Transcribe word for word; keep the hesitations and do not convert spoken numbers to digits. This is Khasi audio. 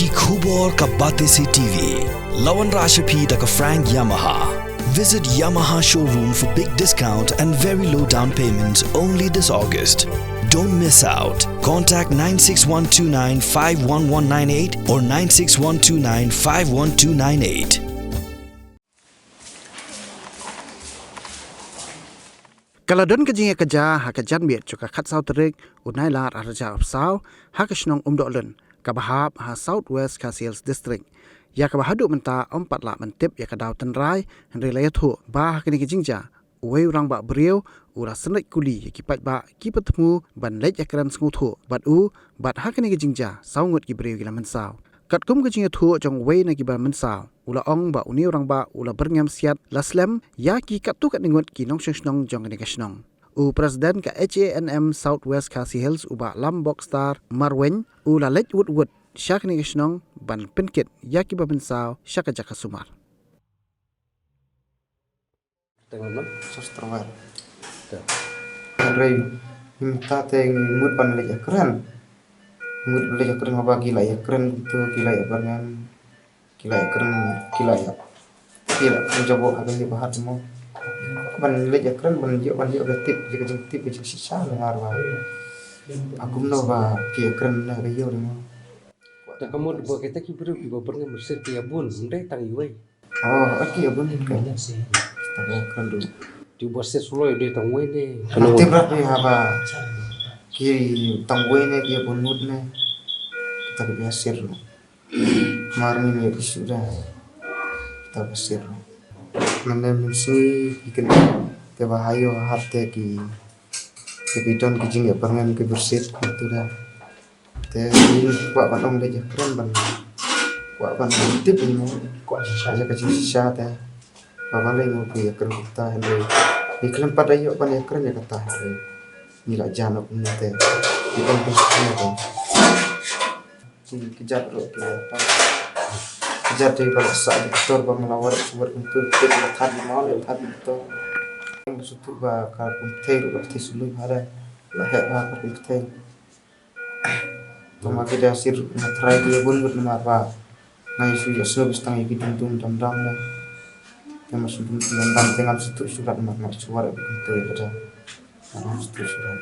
Ki khubor ka Batesi T V. La wanrah sha phi da ka Frank Yamaha. Visit Yamaha showroom for big discount and very low down payment only this August. Don't miss out. Contact nine six one two nine five one one nine eight or nine six one two nine five one two nine eight. Ka la don ka jingïakajia ha ka janmiet jong ka khatsaw tarik u Nailar arhajar arphew saw ha ka shnong Umdohlun kaba hap ha South West Khasi Hills District, ïa kaba haduh mynta ym pat lah ban tip ïa ka daw tynrai, hynrei la ïathuh ba ha kane ka jingjia uwei u rangbah briew u la synreit kuli ïa ki paidbah kiba thmu ban leit ïakren sngewthuh bad u, bad ha kane ka jingjia saw ngut ki briew ki la mynsaw. Katkum ka jingïathuh jong uwei na kiba mynsaw, u la ong ba une u rangbah u la byrngem siat la slem ïa ki katto katne ngut ki nongshong shnong jong kane ka shnong. U President ka H A N M South West Khasi Hills, u Bah Lambokstar Marwein, u la leit wut wut sha kane ka shnong ban pynkit ïa kiba mynsaw sha ka jaka sumar. Teng noh? Sostrower. Te. Hynrei mynta te ngi mut ban leit ïakren. Mut ban leit ïakren haba ki la ïakren kumto, ki la ïakren, ki la ïakren, ki la ïa, ki la ïakren jabo ha ka ïa ba hat mo. Ban leit ïakren ban ïoh, ban ïoh ka tip, ïa ka jingtip, ïa ka jingshisha ne ar ba. Akum no ba ki ïakren na ka ïoh mo. Te ka mut ba kita ki briew kiba byrngem sir ki ïa bun, ym dei tang iwei. Oh, aki abun ka. Kita ka kren du. Ti ba se suloi de tang wei ne. Ti brat de haba. Ki tang wei ne ki abun mut ne. Kita ki biasir. Mar ni ne ki suda. Kita biasir. Mane mensi ikin te ba hayo hap te ki. Ki bidon ki jingïa byrngem ki bersih tu da. Te ngi kwah ban ong da ïakren ban, kwah ban tip ïa mo, kwah shisha ïa ka jingshisha te. Ba balei mo phi ïakren kumta hynrei ngi khlem pat da ïoh ban ïakren ïa kata hynrei ngi la jan ïa kumne te. Ngi ong kumne te. Ki, ki jat ruh ki la pa. Ki jat te ba la sah doktor ba nga la warai shuwa kumtu te ba la thad ïa mo, la thad doktor. Ba shu tu ba ka kumthei ruh ba thei sului ba da. La heh ba ka kumthei. Tang ma ki da sir nga try ki bun bun namar ba nga ïa shu ïa sngewbha tang ïa ki dum dum dam dam ne. Te ma shu dum dum dam dam te ngam shu tu shu rat namar nga shu warai ba kumtu ïa ka da. Ngam shu tu shu rat.